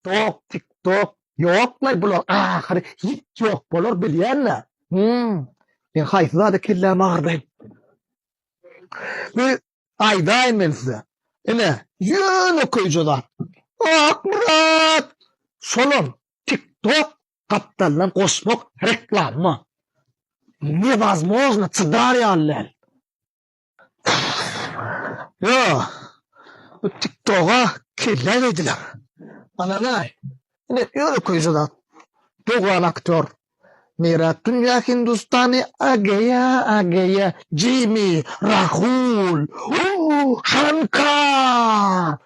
Tok, tik tok, ýoklaý bular ahyry hiç ýok bolar bilýänä. Hum. Men haýsy zada kellämi agyrdaýyn. Bu aýdaýyn men size. Ine, ýönekeýje zat. Akmyrat! Şolam tik tok gapdalyndan goşmak reklama. Newazmojno çydar ýaly däl. Ýo, bu TikToga kelle geýdiler. Ananaý, ine ýönekeýje zat. Dogan aktýor. Mera dünýä Hindustany a geýa, a geýa, Jimmy, Rahul, u, Şankar.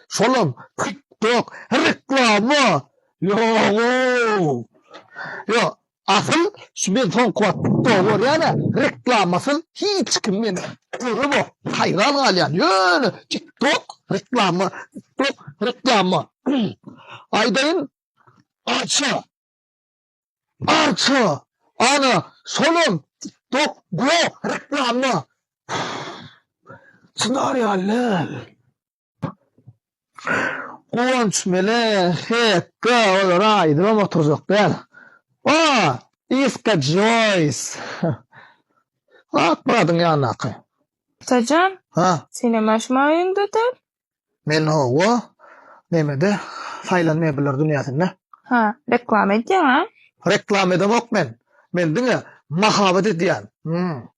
Şolam TikTok reklama. Ýog-ow. Ýo, Asyl şu men soňky wagt tiktok görýänä reklamasyz hiç kim meni göremok haýran galýan ýöne tiktok reklama tiktok reklama aýdaýyn arça arça ana şolam tiktok go reklama çynar ýaly däl. Guwanç mele hekge olara aýdybam oturjak däl. O, Iska Joýs. Akmyradyň ýanyndaky. Atajan, Ha? senem aşma öýüňde däl? Men hawa, nemede, saýlan mebeller dünýäsinde. Ha, reklama edýäň-a? Reklama edemok men. Men diňe mahabat edýän. Hum.